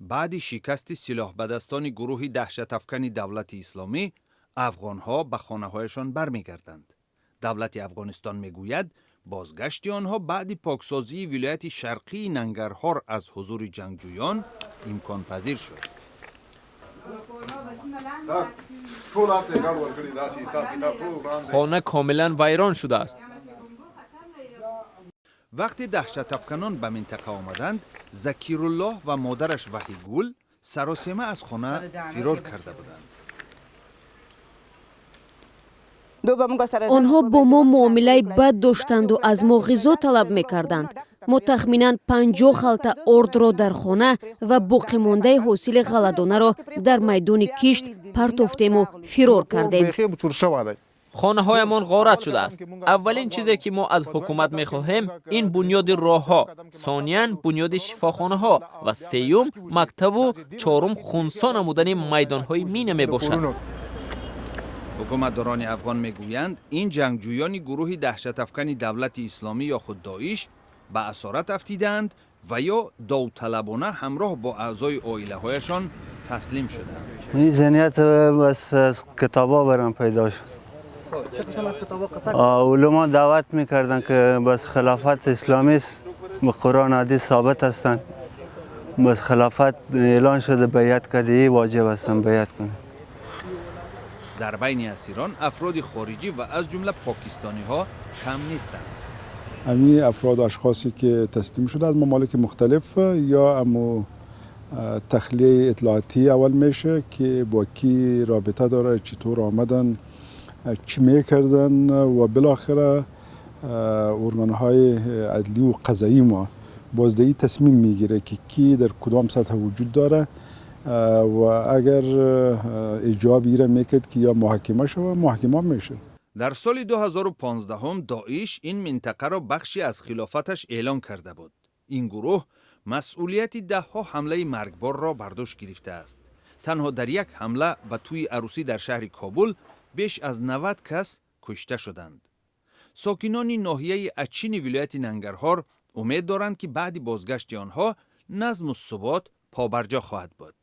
Баъди шикасти силоҳбадастони гурӯҳи даҳшатафкани Давлати Исломӣ, афғонҳо ба хонаҳояшон бармегарданд. Давлати Афғонистон мегӯяд, бозгашти онҳо баъди поксозии вилояти шарқии Нангарҳор аз ҳузури ҷангҷӯён имконпазир шуд. Хона комилан вайрон шудааст. Вақте даҳшатафканон ба минтақа омаданд, Закируллоҳ ва модараш Ваҳигул саросема аз хона фирор карда буданд. Онҳо бо мо муомилаи бад доштанду аз мо ғизо талаб мекарданд. Мо тахминан 50 халта ордро дар хона ва боқимондаи ҳосили ғалладонаро дар майдони кишт партофтему фирор кардем. Хонаҳоямон ғорат шудааст. Аввалин чизе, ки мо аз ҳукумат мехоҳем, ин бунёди роҳҳо, сониян бунёди шифохонаҳо ва сеюм мактабу чорум хунсо намудани майдонҳои мина мебошад. Ҳукуматдорони афғон мегӯянд, ин ҷангҷӯёни гурӯҳи даҳшатафкани Давлати Исломӣ ё худ Доиш ба асорат афтидаанд ва ё довталабона ҳамроҳ бо аъзои оилаҳояшон таслим шуданд. Ин зеҳният аз китоба барам пайдо шуд. Улумо даъват мекарданд, ки бас хилофат исломист, ба Қуръон, ҳадис собит ҳастанд, бас хилофат эълон шуда, байъат карда, воҷиб ҳастанд байъат кунанд. Дар байни асирон афроди хориҷӣ ва аз ҷумла покистониҳо кам нестанд. Ами афроду ашхосе ки таслим шуда аз мамолики мухталиф ё аму тахлияи иттилоотӣ аввал меша, ки бо кӣ робита дора, чӣ тур омадан, чӣ мекардан, ва билохира органҳои адлию қазоии мо боздаҳӣ тасмим мегирад, ки кӣ дар кудом сатҳ вуҷуд дора ва агар иҷоб ира мекард, ки ё муҳокима шава, муҳокима мешуд. Дар соли 2015 Доиш ин минтақаро бахше аз хилофаташ эълон карда буд. Ин гурӯҳ масъулияти даҳҳо ҳамлаи маргборро бар дӯш гирифтааст. Танҳо дар як ҳамла ба тӯи арӯсӣ дар шаҳри Кобул беш аз 90 кас кушта шуданд. Сокинони ноҳияи Ачини вилояти Нангарҳор умед доранд, ки баъди бозгашти онҳо назму субот побарҷо хоҳад буд.